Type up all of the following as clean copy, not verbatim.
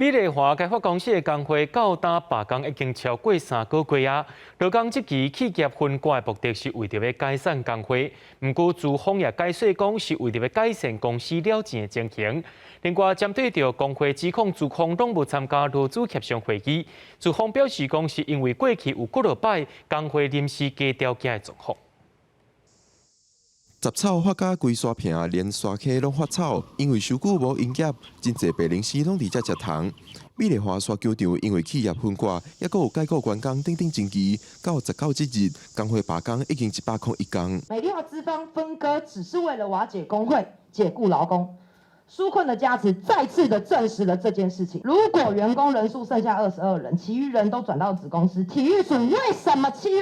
美麗華開發公司的工會到今罷工已經超過3個月啊！勞工這期企業分割的目的是為著欲解散工會，毋過資方也解釋講是為著欲改善公司了錢的情形。另外，針對著工會指控資方攏無參加勞資協商會議，資方表示講是因為過去有幾落擺工會臨時加條件的狀況。雜草發甲規沙坪，連沙溪攏發臭。因為傷久無營業，真濟白靈絲攏佇遮食蟲。美麗華沙球場因為企業分割，猶閣有解僱員工等等爭議，到19這日，工會罷工已經101工。美麗華資方分割只是為了瓦解工會、解僱勞工，紓困的加持再次的證實了這件事情。如果員工人數剩下22人，其餘人都轉到子公司，體育署為什麼7月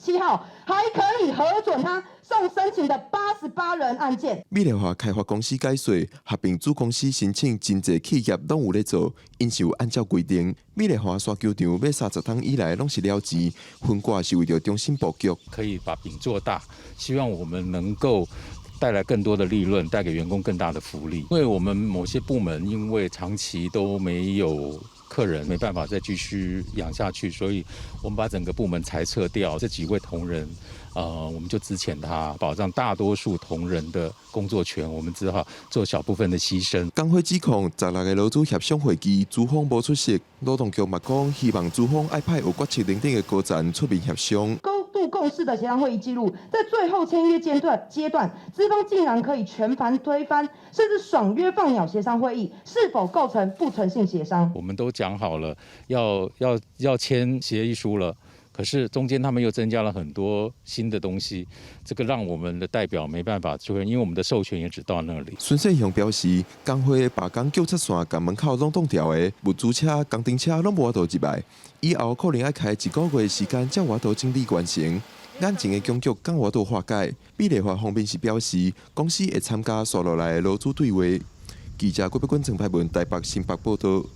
27號還可以核准他送申請的88人案件？美麗華開發公司解說，合併子公司申請真濟企業攏有咧做，𪜶是有按照規定。美麗華沙球場欲30冬以來攏是了錢，分割是為著重新布局，可以把餅做大，希望我們能夠帶來更多的利潤，帶給員工更大的福利。因為我們某些部門因為長期都沒有客人，沒辦法再繼續養下去，所以我們把整個部門裁撤掉。這幾位同仁，我們就資遣他，保障大多數同仁的工作權。我們只好做小部分的犧牲。工會指控16个勞資協商會議，資方無出席。勞動局嘛講，希望資方愛派有決策能力的高層出面協商。高度共識的協商會議記錄，在最後簽約階段，資方竟然可以全盤推翻，甚至爽約放鳥協商會議，是否構成不誠信協商？我們都講好了，要簽協議書了，可是中間他們又增加了很多新的東西，這個讓我們的代表沒辦法出現，因為我們的授權也只到那裡。孫世雄表示，工會罷工叫出線，共門口攏擋牢的，物資車、工程車攏無法度入來，以後可能愛開一個月時間才有法度整理完成。眼前的僵局敢有法度化解？美麗華方面是表示，公司會參加紲落來的勞資對話。記者郭碧君、陳柏文台北新北報道。